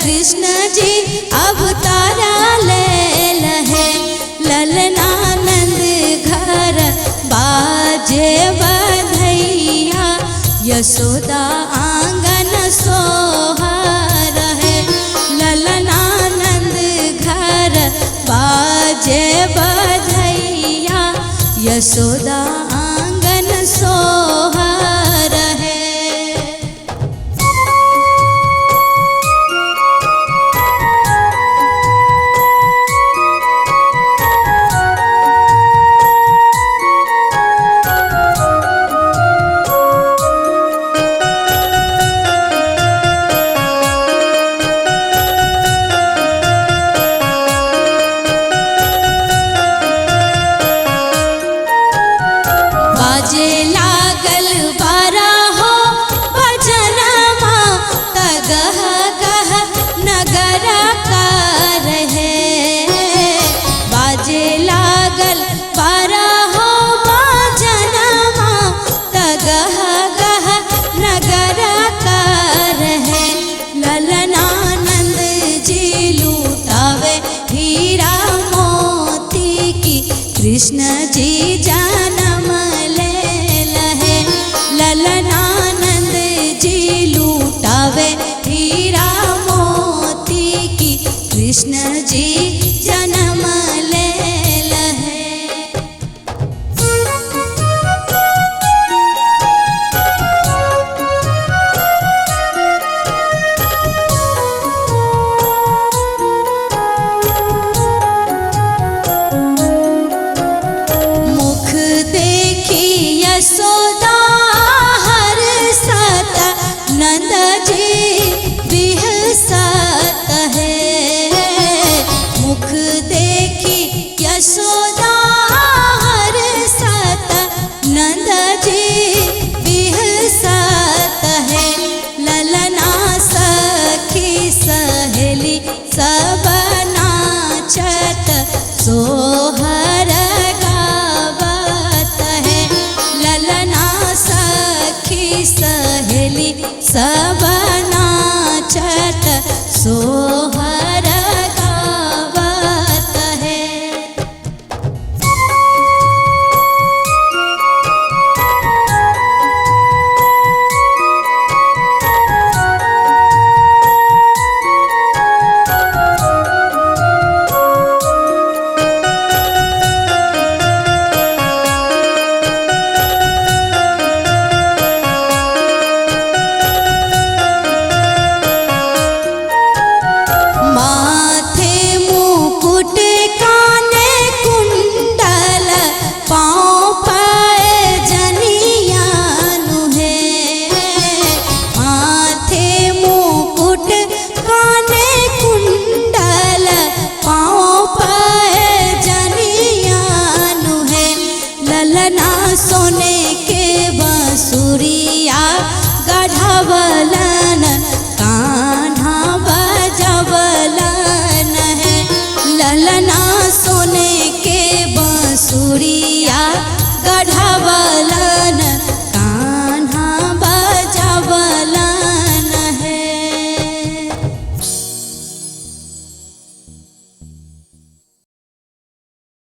कृष्ण जी अवतारा लेल है। ललनानंद घर बाजे बधैया यशोदा आंगन सोहर है। ललनानंद घर बाजे बधैया यशोदा आंगन सोहर है। बाजे लागल बारा हो भजनमा तगह गह नगर कार है। बाजे लागल बारा हो भजनमा तगह गह नगर कार है। ललनानंद जी लूटावे हीरा मोती की कृष्ण जी जन्म लेल है। ललनानंद जी लूटावे हीरा मोती की कृष्ण जी जन्म लेल है। मुख देखी यशोदा हर सत नंद जी बिहसत है। मुख देखी यशोदा हर सत नंद जी बिहसत है। ललना सखी सहेली सब नाचत सोहर गावत है। ललना सखी सहेली सब नाचत सोहर गावत है। माथे मुकुट काने कुंडल पाँव पाए जनियानु है। माथे मुकुट काने कुंडल पाँव पाए जनियानु है। ललना सोने के बांसुरिया गढ़वलन कान्हा बजवलन है। ललना सोने के बांसुरिया गढ़वलन